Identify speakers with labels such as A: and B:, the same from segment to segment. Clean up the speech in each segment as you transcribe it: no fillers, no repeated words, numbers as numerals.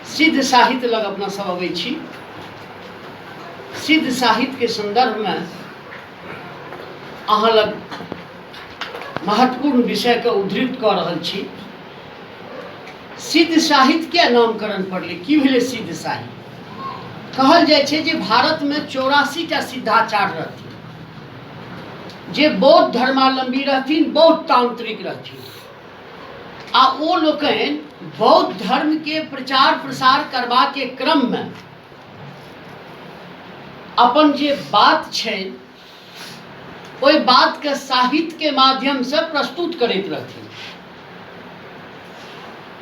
A: सिद्ध साहित्य लग अपना सब अबै छी। सिद्ध साहित्यके सन्दर्भमे अहाँ लग महत्वपूर्ण विषयके उद्धृत कऽ रहल छी। सिद्ध साहित्य किया नामकरण पड़लै, की भेलै सिद्ध साहित्य? कहल जाइ छै जे भारतमे 84 टा सिद्धाचार्य रहथिन, जे बौद्ध धर्मावलम्बी रहथिन, बौद्ध तांत्रिक रहथिन, आ ओ लोकनि बौद्ध धर्मके प्रचार प्रसार करबाके क्रममे अपन जे बात छै ओहि बातके साहित्यके माध्यमसँ प्रस्तुत करैत रहथिन।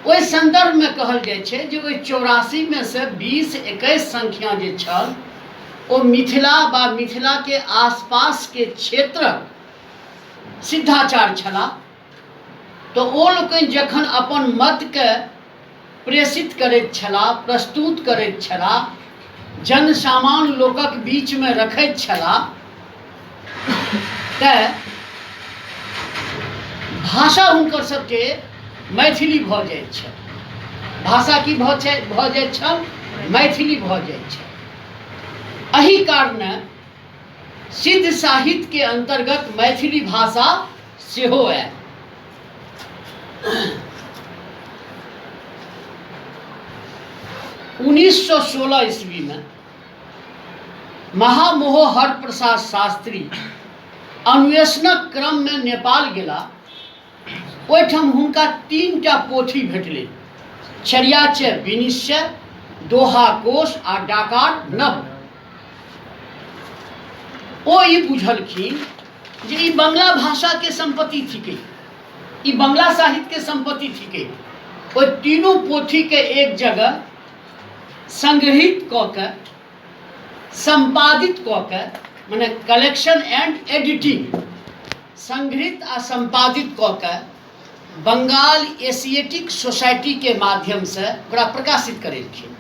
A: ओहि सन्दर्भमे कहल जाइ छै जे ओहि 84मे से 20-21 संख्या जे छल ओ मिथिला वा मिथिलाके आसपासके क्षेत्रक सिद्धाचार्य छलाह। तऽ ओ लोकनि जखन अपन मतके प्रेषित करैत छलाह, प्रस्तुत करैत छलाह, जनसामान्य लोकक बीचमे रखैत छलाह, तऽ भाषा हुनकर सबके मैथिली भऽ जाइत छल। भाषा की भऽ जाइत छल? मैथिली भऽ जाइत छल। एहि कारणे सिद्ध साहित्यके अन्तर्गत मैथिली भाषा सेहो आयल। 1916 ईस्वीमे महामोह हरप्रसाद शास्त्री अन्वेषणक क्रममे नेपाल गेला। ओहिठाम हुनका 3टा पोथी भेटलै, चर्याचय विनिश्चय, दोहा कोश आ डाकार नव। ओ ई बुझलखिन जे ई बंगला भाषाके सम्पत्ति थिकै, ई बंगला साहित्यके सम्पत्ति थिकै। ओहि तीनू पोथीके एक जगह संग्रहित कऽ के सम्पादित कऽ के, मने कलेक्शन एंड एडिटिंग, संग्रहित आ सम्पादित कऽ के बंगाल एशियाटिक सोसाइटीके माध्यमसँ ओकरा प्रकाशित करेलखिन।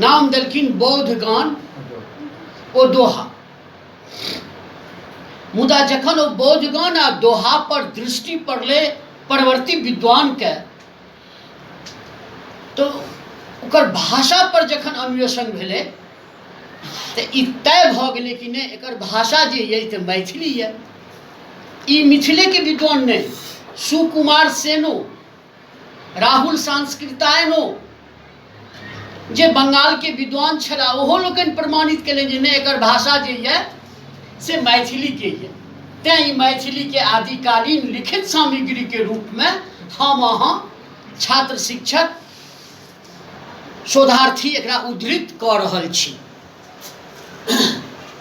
A: नाम देलखिन बौद्ध गान ओ दोहा। मुदा जखन ओ बौद्ध गान आ दोहा पर दृष्टि पड़लै परवर्ती विद्वानके, तो ओकर भाषा पर जखन अन्वेषण भेलै तऽ ई तय भऽ गेलै कि नहि, एकर भाषा जे यऽ तऽ मैथिली यऽ। ई मिथिलेके विद्वान नहि, सुकुमार सेनो, राहुल सांस्कृतायनो जे बंगालके विद्वान छलाह, ओहो लोकनि प्रमाणित केलनि जे नहि, एकर भाषा जे यऽ से मैथिलीके यऽ। तेँ ई मैथिलीके आदिकालीन लिखित सामग्रीके रूपमे हम अहाँ छात्र शिक्षक शोधार्थी एकरा उद्धृत कऽ रहल छी।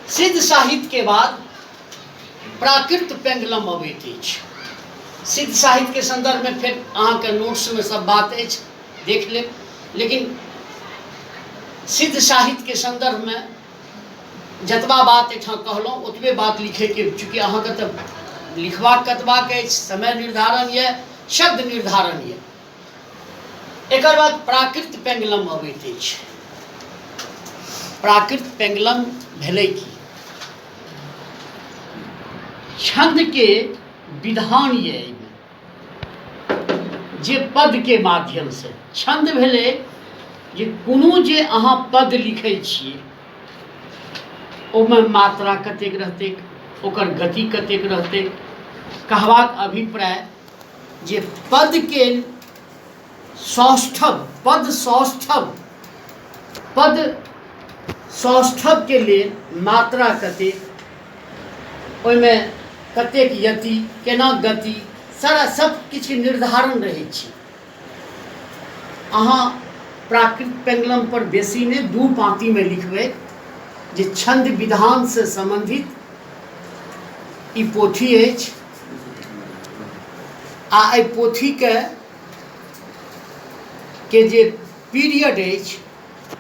A: सिद्ध साहित्यके बाद प्राकृत पेंगलम अबैत अछि। सिद्ध साहित्यके सन्दर्भमे फेर अहाँके नोट्समे सब बात अछि, देख लेब। लेकिन सिद्ध साहित्यके सन्दर्भमे जतबा बात एहिठाम कहलहुँ ओतबे बात लिखैके, चूँकि अहाँके तऽ लिखबाक कतबाक अछि, समय निर्धारण यऽ, शब्द निर्धारण यऽ। एकर बाद प्राकृत पेंगलम अबैत अछि। प्राकृत पेंगलम भेलै की? छन्दके विधान यऽ एहिमे, जे पदके माध्यमसँ छन्द भेलै जे कोनो जे अहाँ पद लिखै छियै ओहिमे मात्रा कतेक रहतै, ओकर गति कतेक रहतै। कहबाक अभिप्राय जे पदके सौष्ठव, पद सौष्ठव, पद सौष्ठवके लेल मात्रा कतेक, ओहिमे कतेक यति, केना गति, सारा सब किछु निर्धारण रहै छै। अहाँ प्राकृत पेंगलम पर बेसी नहि, 2 पाँतिमे लिखबै जे छन्द विधानसँ सम्बन्धित ई पोथी अछि आ एहि पोथीके के जे पीरियड अछि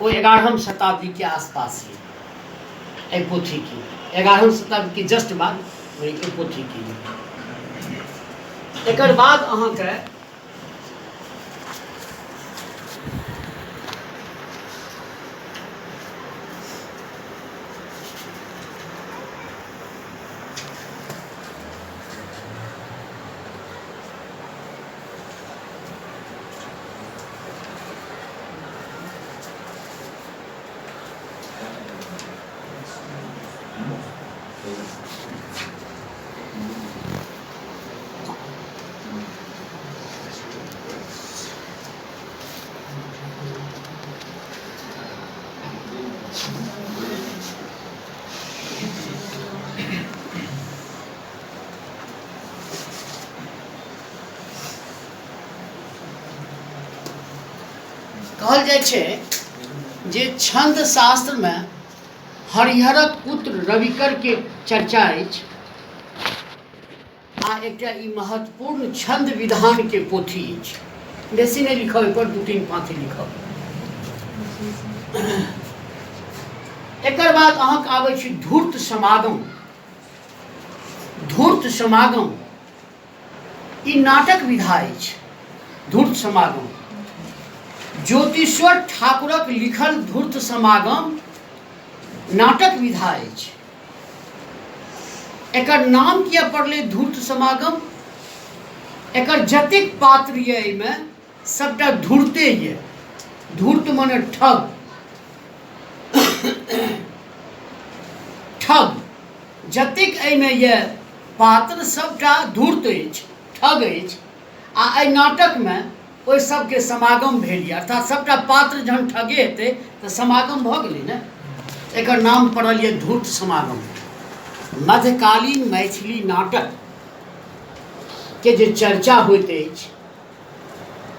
A: ओ 11हम शताब्दीके आसपास यऽ। एहि पोथीके 11हम शताब्दीके जस्ट बाद एहि पोथीके यऽ। एकर बाद अहाँके कहल जाइ छै जे छन्द शास्त्रमे हरिहरक पुत्र रविकरके चर्चा अछि आ एकटा ई महत्वपूर्ण छन्द विधानके पोथी अछि। बेसी नहि लिखब एहिपर, 2-3 पाँति लिखब। एकर बाद अहाँके आबै छै धूर्त समागम। धूर्त समागम ई नाटक विधा अछि। धूर्त समागम ज्योतिश्वर ठाकुरक लिखल धूर्त समागम नाटक विधा अछि। एकर नाम किया पड़लै धूर्त समागम? एकर जतेक पात्र यऽ एहिमे सबटा धूर्ते यऽ। धूर्त माने ठग। ठग जतेक एहिमे यऽ पात्र सबटा धूर्त अछि, ठग अछि। आ एहि नाटकमे ओहि सबके समागम भेल यऽ, अर्थात सबटा पात्र जहन ठगे हेतै तऽ समागम भऽ गेलै ने। एकर नाम पड़ल यऽ धूर्त समागम। मध्यकालीन मैथिली नाटक के जे चर्चा होइत अछि,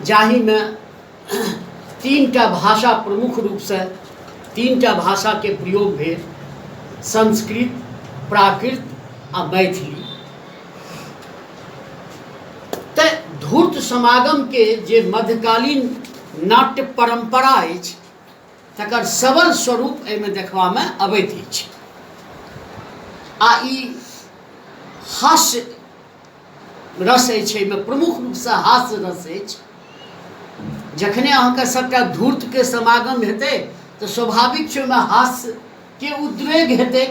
A: जाहिमे तीनटा भाषा प्रमुख रूपसँ तीनटा भाषाके प्रयोग भेल, संस्कृत, प्राकृत आ मैथिली। तऽ धूर्त समागमके जे मध्यकालीन नाट्य परम्परा अछि तकर सबल स्वरूप एहिमे देखबामे अबैत अछि। आ ई हास्य रस अछि, एहिमे प्रमुख रूपसँ हास्य रस अछि। जखने अहाँके सभटा धूर्तके समागम हेतै तऽ स्वाभाविक छै ओहिमे हास्यके उद्रेक हेतै।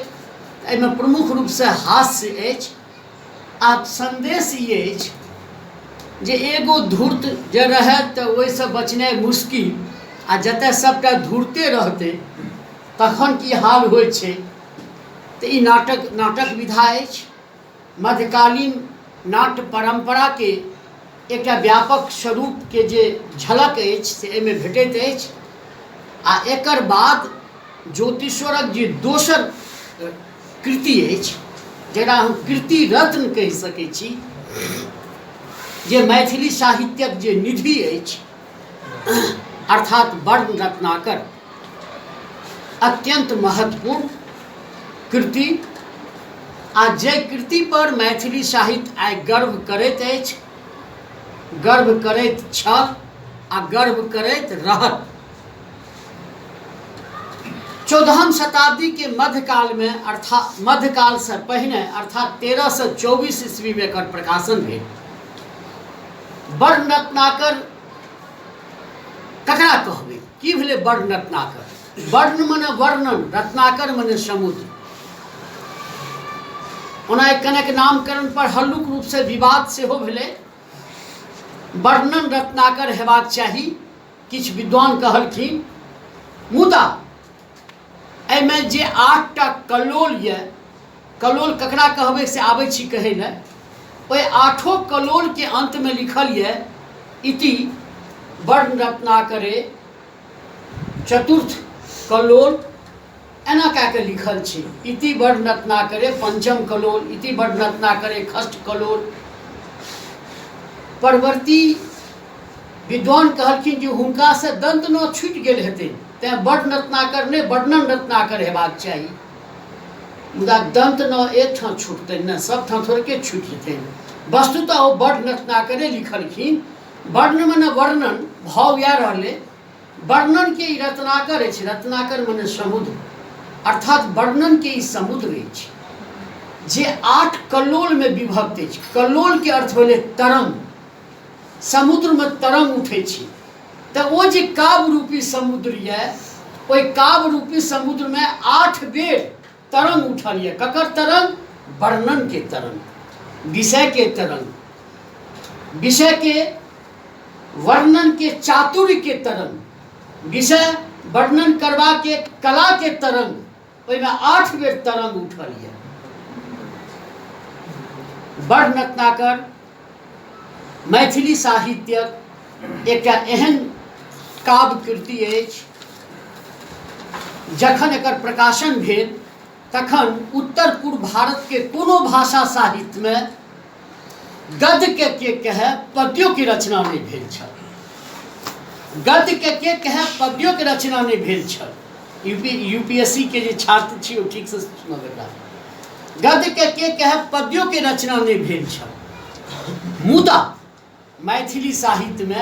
A: एहिमे प्रमुख रूपसँ हास्य अछि। आ सन्देश ई अछि जे एगो धूर्त जे रहए तऽ ओहिसँ बचनाइ मुश्किल, आ जतय सभटा धूर्ते रहतै तखन की हाल होइ छै। तऽ ई नाटक नाटक विधा अछि। मध्यकालीन नाट्य परम्पराके एकटा व्यापक स्वरूपके जे झलक अछि से एहिमे भेटैत अछि। आ एकर बाद ज्योतिश्वरक जे दोसर कृति अछि, जकरा हम कृति रत्न कहि सकै छी, जे मैथिली साहित्यक जे निधि अछि, अर्थात वर्ण रत्नाकर, अत्यन्त महत्वपूर्ण कृति, आ जे कृति पर मैथिली साहित्य आइ गर्व करैत अछि, गर्व करैत छल आ गर्व करैत रहत। 14वीं शताब्दी के मध्यकाल में, अर्थात मध्यकाल से पहिने, अर्थात 1324 ईस्वी में एकर प्रकाशन भेल। वर्ण रत्नाकर ककरा कहबै? की भेलै वर्ण रत्नाकर? वर्ण मने वर्णन, रत्नाकर मने समुद्र। ओना एक कनेक नामकरण पर हल्लुक रूप से विवाद सेहो भेलै। वर्णन रत्नाकर हेबाक चाही किछु विद्वान कहलखिन, मुदा एहिमे जे 8टा कल्लोल यऽ, कल्लोल ककरा कहबै से आबै छी कहै लए, ओहि 8 कल्लोलके अन्तमे लिखल यऽ इति वर्ण रत्नाकरे चतुर्थ कल्लोल, एना कए कऽ लिखल छै। इति वर्ण रत्नाकरे पंचम कल्लोल, इति वर्ण रत्नाकरे षष्ठ कल्लोल। परवर्ती विद्वान कहलखिन जे हुनकासँ दन्त न छूटि गेल हेतै, तेँ वर्ण रत्नाकर नहि वर्णन रत्नाकर हेबाक चाही। मुदा दन्त न एकठाम छूटतनि ने, सबठाम थोड़के छूटि जेतनि। वस्तुतः ओ वर्ण रत्नाकरे लिखलखिन। वर्ण मने वर्णन, भाव इएह रहलै। वर्णनके ई रत्नाकर अछि, रत्नाकर मने समुद्र, अर्थात वर्णनके ई समुद्र अछि जे 8 कल्लोलमे विभक्त अछि। कल्लोलके अर्थ भेलै तरंग। समुद्रमे तरंग उठै छै तऽ ओ जे काव्य रूपी समुद्र यऽ, ओहि काव्य रूपी समुद्रमे 8 बेर तरंग उठल यऽ। ककर तरंग? वर्णनके तरंग, विषयके तरंग, विषयके वर्णनके चातुर्यके तरंग, विषय वर्णन करबाके कलाके तरंग, ओहिमे 8 बेर तरंग उठल यऽ। वर्ण रत्नाकर मैथिली साहित्यक एकटा एहन काव्य कृति अछि, जखन एकर प्रकाशन भेल तखन उत्तर पूर्व भारतके कोनो भाषा साहित्यमे गद्यके के कहै पद्योके रचना नहि भेल छल। गद्यके के कहए पद्योके रचना नहि भेल छल। यूपीएससी के जे छात्र छी ओ ठीकसँ सुनब एकरा। गद्यके के कहए पद्योके रचना नहि भेल छल, मुदा मैथिली साहित्यमे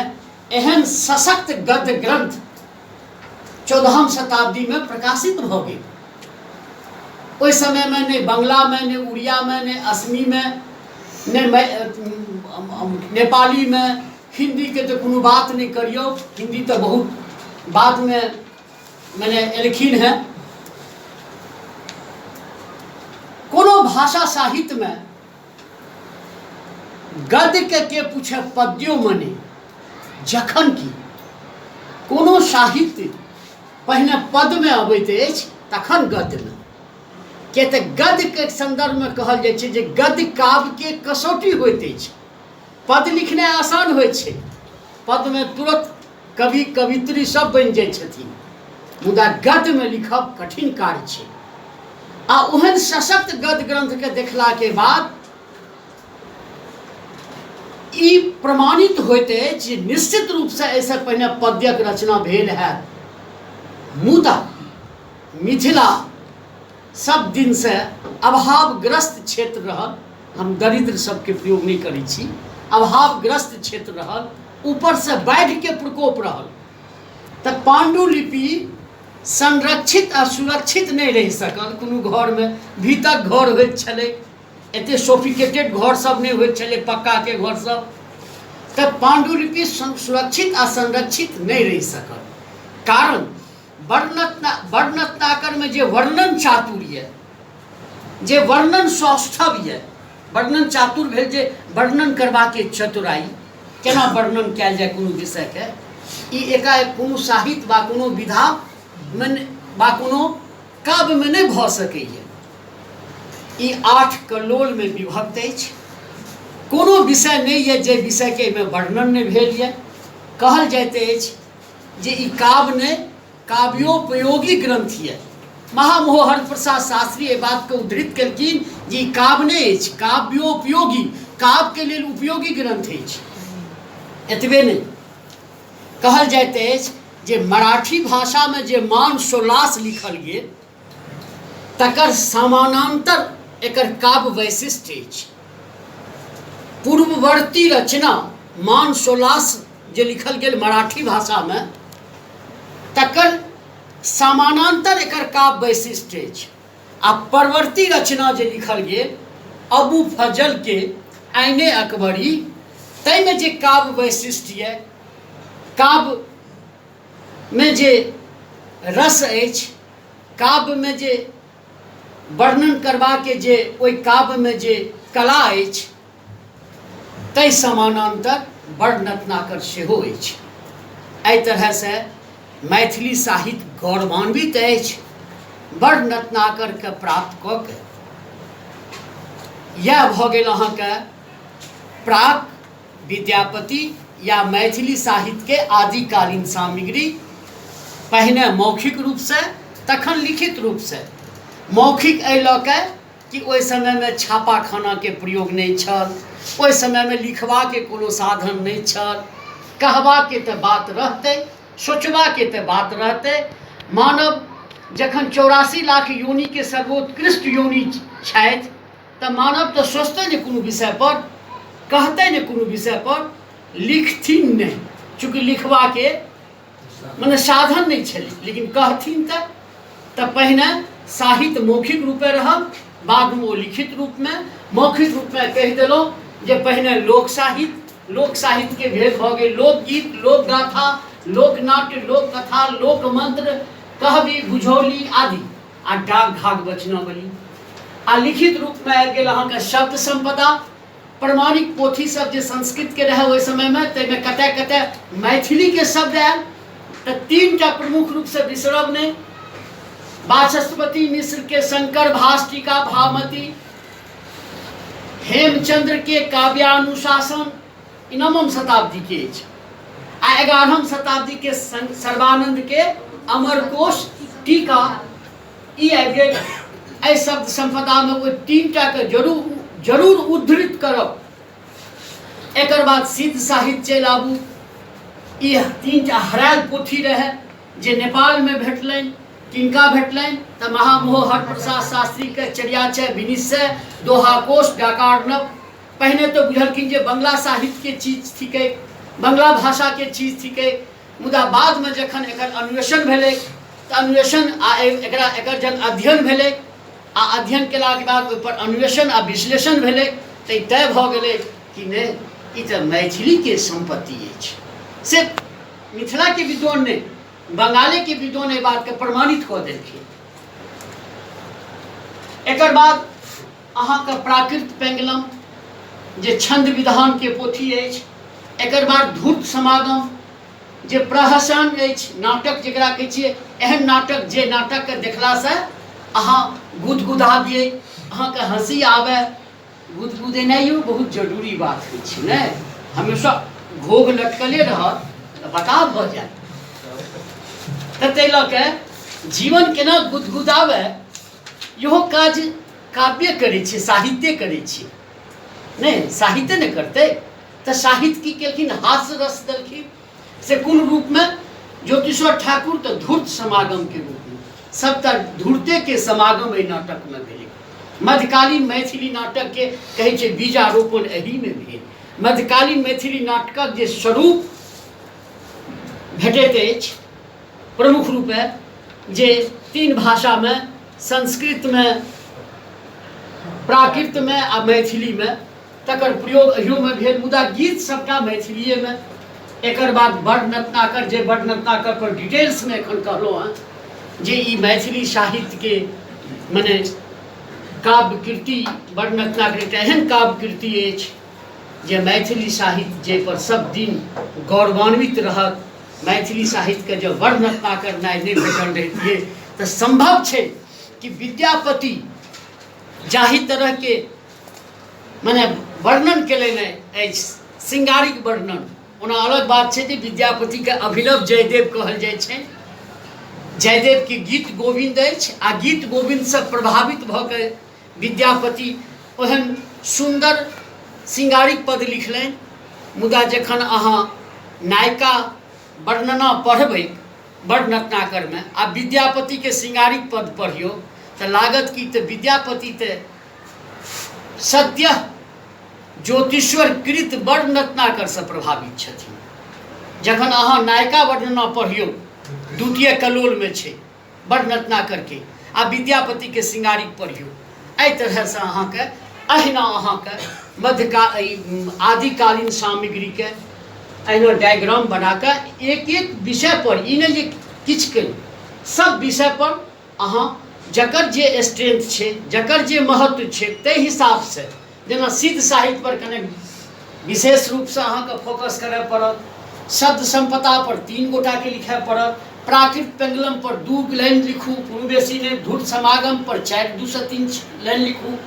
A: एहन सशक्त गद्य ग्रंथ 14हम शताब्दीमे प्रकाशित भऽ गेल। ओहि समयमे नहि बंगलामे, नहि उड़ियामे, नहि असमीमे, नहि नेपालीमे, हिन्दीके तऽ कोनो बात नहि करियौ, हिन्दी तऽ बहुत बादमे मने एलखिन हेँ। कोनो भाषा साहित्यमे गद्यके के पूछे पद्यो मने, जखन कि कोनो साहित्य पहिने पदमे अबैत अछि तखन गद्यमे। किया तऽ गद्यके सन्दर्भमे कहल जाइ छै जे गद्य काव्यके कसौटी होइत अछि। पद लिखनाइ आसान होइ छै, पदमे तुरंत कवि कवित्री सब बनि जाइ छथिन, मुदा गद्यमे लिखब कठिन कार्य छै। आ ओहन सशक्त गद्य ग्रंथके देखलाके बाद ई प्रमाणित होइत अछि जे निश्चित रूपसँ एहिसँ पहिने पद्यक रचना भेल हैत, मुदा मिथिला सब दिनसँ अभावग्रस्त क्षेत्र रहल। हम दरिद्र शब्दके प्रयोग नहि करै छी, अभावग्रस्त क्षेत्र रहल, ऊपरसँ बाढ़िके प्रकोप रहल, तऽ पाण्डुलिपि संरक्षित आ सुरक्षित नहि रहि सकल। कोनो घरमे भीतक घर होइत छलै, एते सोफिकेटेड घर सब नहि होइत छलै, पक्काके घर सब, तऽ पाण्डुलिपि सुरक्षित आ संरक्षित नहि रहि सकल। कारण वर्णरत्नाकरमे जे वर्णन चातुर्य, जे वर्णन सौष्ठव यऽ, वर्णन चातुर भेल जे वर्णन करबाके चतुराई, केना वर्णन कयल जाय कोनो विषयके, ई एकाएक कोनो साहित्य वा कोनो विधामे वा कोनो काव्यमे नहि भऽ सकैए। ई 8 कल्लोलमे विभक्त अछि। कोनो विषय नहि यऽ जे विषयके एहिमे वर्णन नहि भेल यऽ। कहल जाइत अछि जे ई काव्य नहि काव्योपयोगी ग्रंथ यऽ। महामोहर प्रसाद शास्त्री एहि बातके उद्धृत केलखिन जे ई काव्य नहि अछि, काव्योपयोगी, काव्यके लेल उपयोगी ग्रंथ अछि। एतबे नहि, कहल जाइत अछि जे मराठी भाषामे जे मान सोलास लिखल गेल तकर समानान्तर एकर काव्य वैशिष्ट्य अछि। पूर्ववर्ती रचना मान सोलास जे लिखल गेल मराठी भाषामे तकर समानान्तर एकर काव्य वैशिष्ट्य अछि। आ परवर्ती रचना जे लिखल गेल अबू फजलके आइने अकबरी, ताहिमे जे काव्य वैशिष्ट्य यऽ, काव्यमे जे रस अछि, काव्यमे जे वर्णन करबाके जे ओहि काव्यमे जे कला अछि, ताहि समानान्तर वर्णरत्नाकर सेहो अछि। एहि तरहसँ मैथिली साहित्य गौरवान्वित अछि वर्णरत्नाकरके प्राप्त कऽ के। इएह भऽ गेल अहाँके प्राक विद्यापति या मैथिली साहित्यके आदिकालीन सामग्री, पहिने मौखिक रूपसँ तखन लिखित रूपसँ। मौखिक एहि लऽ कऽ कि ओहि समयमे छापाखानाके प्रयोग नहि छल, ओहि समयमे लिखबाके कोनो साधन नहि छल, कहबाके तऽ बात रहतै, सोचबाके तऽ बात रहतै। मानव जखन 84 लाख योनिके सर्वोत्कृष्ट योनि छथि तऽ मानव तऽ सोचतै ने कोनो विषयपर, कहतै ने कोनो विषयपर, लिखथिन नहि, चूँकि लिखबाके मने साधन नहि छलै, लेकिन कहथिन तऽ पहिने साहित्य मौखिक रूपे रहल, बादमे ओ लिखित रूपमे। मौखिक रूपमे कहि देलहुँ जे पहिने लोक साहित्य, लोक साहित्यके भेद भऽ गेल लोकगीत, लोकगाथा, लोकनाट्य, लोककथा, लोकमंत्र, कहबी, बुझौली आदि, आ डाक घाक वचनावली। आ लिखित रूपमे आबि गेल अहाँके शब्द सम्पदा, प्रमाणिक पोथी सब जे संस्कृतके रहै ओहि समयमे, ताहिमे कतय कतय मैथिलीके शब्द आयल। तऽ 3टा प्रमुख रूपसँ बिसरब नहि, वाचस्पति मिश्रके शंकर भास टीका भामती, हेमचंद्रके काव्यानुशासन, ई 9म शताब्दीके अछि, आ 11म शताब्दीके सर्वानंदके अमरकोश टीका, ई आबि गेल। एहि शब्द सम्पदामे ओहि 3टाके जरूर उद्धृत करब। एकर बाद सिद्ध साहित्य चलि आबू। ई तीन टा हरायल पोथी रहै जे नेपालमे भेटलनि। किनका भेटलनि? तऽ महामोह हरप्रसाद शास्त्रीके चर्याचय विनिश्चय दोहाकोश डाकार्णव। पहिने तऽ बुझलखिन जे बंगला साहित्यके चीज थिकै, बंगला भाषाके चीज थिकै, मुदा बादमे जखन एकर अन्वेषण भेलै तऽ अन्वेषण आ एकरा एकर जखन अध्ययन भेलै आ अध्ययन केलाके बाद ओहिपर अन्वेषण आ विश्लेषण भेलै तऽ ई तय भऽ गेलै कि नहि, ई तऽ मैथिलीके सम्पत्ति अछि। से मिथिलाके विद्वान नहि, बंगालेके विद्वान एहि बातके प्रमाणित कऽ देलखिन। एकर बाद अहाँके प्राकृत पेंगलम जे छंद विधानके पोथी अछि, एकर बाद धूर्त समागम जे प्रहसन अछि, नाटक जकरा कहै छियै, एहन नाटक जे नाटकके देखलासँ अहाँ गुदगुदा दियै, अहाँके हँसी आबै। गुदगुदेनाइयो बहुत जरूरी बात होइ छै ने, हमेशा घोघ लटकले रहत तऽ बताह भऽ जायत। तऽ ताहि लऽ कऽ जीवन केना गुदगुदाबै, इहो काज काव्ये करै छै, साहित्ये करै छै। नहि साहित्य नहि करतै तऽ साहित्य की केलखिन? हास्य रस देलखिन। से कोन रूपमे? ज्योतिश्वर ठाकुर तऽ धूर्त समागमके रूपमे। सभटा धूर्तेके समागम एहि नाटकमे भेलै। मध्यकालीन मैथिली नाटकके कहै छै बीजारोपण एहिमे भेल। मध्यकालीन मैथिली नाटकक जे स्वरूप भेटैत अछि प्रमुख रूपे जे तीन भाषामे, संस्कृतमे, प्राकृतमे आ मैथिलीमे, तकर प्रयोग एहियोमे भेल, मुदा गीत सबटा मैथिलीएमे। एकर बाद वर्णरत्नाकर, जे वर्णरत्नाकर पर डिटेल्समे एखन कहलहुँ हँ जे ई मैथिली साहित्यके मने काव्यकृति, वर्णरत्नाकर एकटा एहन काव्यकृति अछि जे मैथिली साहित्य जाहिपर सब दिन गौरवान्वित रहत। मैथिली साहित्यके जँ वर्णरत्नाकर नाय नहि भेटल रहितियै तऽ सम्भव छै कि विद्यापति जाहि तरहके मने वर्णन केलनि अछि, श्रृंगारिक वर्णन, ओना अलग बात छै जे विद्यापतिके अभिनव जयदेव कहल जाइ छनि। जयदेवके गीत गोविन्द अछि आ गीत गोविन्दसँ प्रभावित भऽ कऽ विद्यापति ओहन सुन्दर श्रृंगारिक पद लिखलनि। मुदा जखन अहाँ नायिका वर्णना पढ़बै वर्णरत्नाकरमे आ विद्यापतिके श्रृंगारिक पद पढ़ियौ तऽ लागत कि तऽ विद्यापति तऽ सद्यः ज्योतिश्वर कृत वर्णरत्नाकरसँ प्रभावित छथिन। जखन अहाँ नायिका वर्णना पढ़ियौ, द्वितीय कलोलमे छै वर्णरत्नाकरके, आ विद्यापतिके श्रृंगारिक पढ़ियौ, एहि तरहसँ अहाँके अहिना अहाँके मध्यका आदिकालीन सामग्रीके अहिना डायग्राम बनाकऽ एक एक विषय पर, ई नहि जे किछु करू, सब विषय पर अहाँ जकर जे स्ट्रेंथ छै, जकर जे महत्व छै, ताहि हिसाबसँ, जेना सिद्ध साहित्य पर कने विशेष रूपसँ अहाँके फोकस करय पड़त, शब्द सम्पदा पर 3 गोटाके लिखय पड़त, प्राकृत पेंगलम पर 2 लाइन लिखू, कोनो बेसी नहि, धूर्त समागम पर 4, 2 से 3 लाइन लिखू,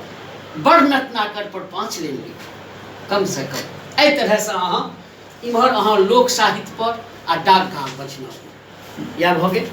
A: वर्णरत्नाकर पर 5 लाइन लिखू कमसँ कम। एहि तरहसँ अहाँ इम्हर अहाँ लोक साहित्य पर आ डाक गाम बचना इएह भऽ गेल।